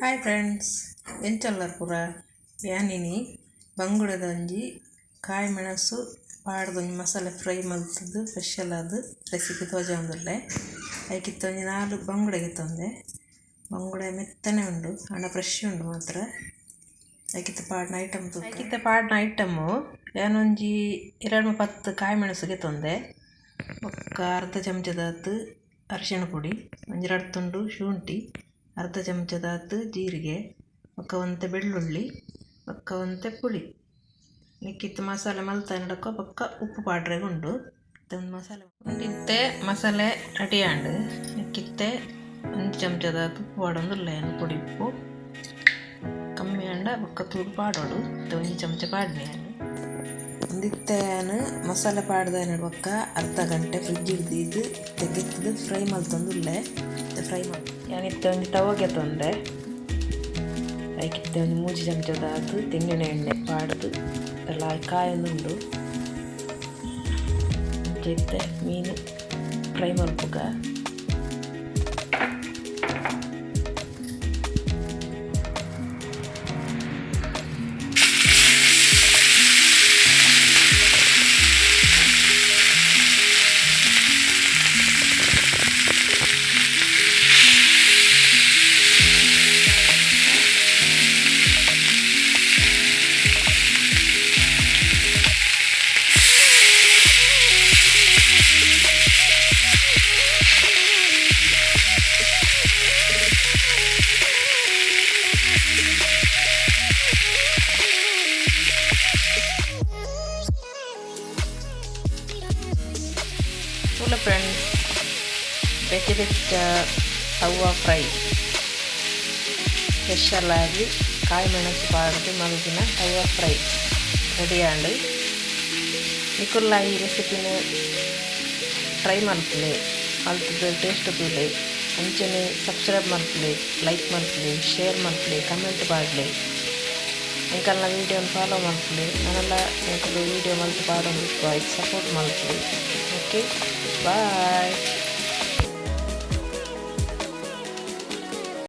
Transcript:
Hi friends, ಎಂಚಲ್ಲರ್ ಪೂರ ಯಾನಿನಿ ಬಂಗುಡೆದೊಂಜಿ ಕಾಯಿ ಮೆಣಸು ಪಾಡ್ದೊಂಜಿ ಮಸಾಲೆ ಫ್ರೈ ಮಲ್ತುದು ಸ್ಪೆಷಲ್ ಆದ್ ರೆಸಿಪಿ ತೋಜಾವೊಂದುಲ್ಲೆ. ಐಕಿತ್ತ ಒಂಜಿ ನಾಲ್ ಬಂಗುಡೆ ಗೆತೊಂದೆ. ಬಂಗುಡೆ ಮೆತ್ತನೆ ಉಂಡು ಆಂಡ ಫ್ರೆಶ್ ಉಂಡು ಮಾತ್ರ. ಐಕಿತ್ತ ಪಾಡ್ನ ಐಟಮ್ ತೂಕ. ಐಕಿತ್ತ ಪಾಡ್ನ ಐಟಮ್ ಯಾನೊಂಜಿ 2-10 ಕಾಯಿ ಮೆಣಸು ಗೆತೊಂದೆ. ಬೊಕ್ಕ ಅರ್ಧ ಚಮಚದಾತ್ ಅರಿಶಿಣ ಪೊಡಿ, ಒಂಜಿ ರಡ್ಡ್ ತುಂಡು ಶುಂಠಿ, ಅರ್ಧ ಚಮಚದಾತ್ ಜೀರಿಗೆ, ಬೊಕ್ಕ ಒಂತೆ ಬೆಳ್ಳುಳ್ಳಿ, ಬೊಕ್ಕ ಒಂತೆ ಪುಳಿ. ಮಿಕ್ಕಿತ್ತು ಮಸಾಲೆ ಮಲ್ತನಡಕ ಬೊಕ್ಕ ಉಪ್ಪು ಪಾಡ್ರೆಗ್ ಉಂಡು. ಒಂದು ಮಸಾಲೆ ಇತ್ತೆ ಮಸಾಲೆ ರೆಡಿ ಆಂಡ್. ಮಿಕ್ಕಿತ್ತೆ ಒಂಜಿ ಚಮಚದಾತ್ ಉಪ್ಪು ಪಾಡೊಂದುಲ್ಲೆ ಯಾನ್, ಪೊಡಿ ಉಪ್ಪು ಕಮ್ಮಿ ಆಂಡ ಬೊಕ್ಕ ತೂದು ಪಾಡೊಡು. ಒಂಜಿ ಚಮಚ ಪಾಡ್ನೆ ಯಾನ್. ಒಂದಿತ್ತೆ ಯಾನ್ ಮಸಾಲೆ ಪಾಡ್ದಾನ ಬೊಕ್ಕ ಅರ್ಧ ಗಂಟೆ ಫ್ರಿಜ್ ದೀದ್ ತೆಗೆತ್ತುದು ಫ್ರೈ ಮಲ್ತೊಂದುಲ್ಲೆ. ಫ್ರೈ ಮಲ್ತು ಯಾನಿತ್ತೆ ಒಂಜಿ ತವ ಗೆತೊಂದೆ. ಐಕಿತ್ತೆ ಒಂಜಿ 3 ಚಮಚದಾತ್ ತೆಂಗಿನ ಎಣ್ಣೆ ಪಾಡ್ದು ಎಲ್ಲ ಕಾಯೊಂದುಂಡು. ಇತ್ತೆ ಮೀನು ಫ್ರೈ ಮಲ್ಪುಗ. ತೂಲ ಫ್ರೆಂಡ್ಸ್, ಬೆಚ್ಚ ಬೆಚ್ಚ ತವ್ವ ಫ್ರೈ, ಸ್ಪೆಷಲ್ ಆಗಿ ಕಾಯಿ ಮೆಣಸು ಪಾಡ್ದು ಮಲ್ದಿನ ತವ್ವ ಫ್ರೈ ರೆಡಿ ಆಂಡ್. ನಿಕುಲ್ಲ ಈ ರೆಸಿಪಿನ ಟ್ರೈ ಮಲ್ಪುಲೆ, ಮಲ್ತುದು ಟೇಸ್ಟ್ ತೂಲೆ. ಅಂಚನೆ ಸಬ್ಸ್ಕ್ರೈಬ್ ಮಲ್ಪುಲೆ, ಲೈಕ್ ಮಲ್ಪುಲೆ, ಶೇರ್ ಮಲ್ಪುಲೆ, ಕಮೆಂಟ್ ಪಾಡ್ಲೆ. ಎಂಕಲ್ನ ವೀಡಿಯೋನ್ ಫಾಲೋ ಮಲ್ಪುಲೆ. ನನಲ ಎಂಕುಲು ವೀಡಿಯೋ ಮಲ್ತು ಪಾಡೊಂದು ಸಪೋರ್ಟ್ ಮಲ್ಪುಲೆ. Okay, bye.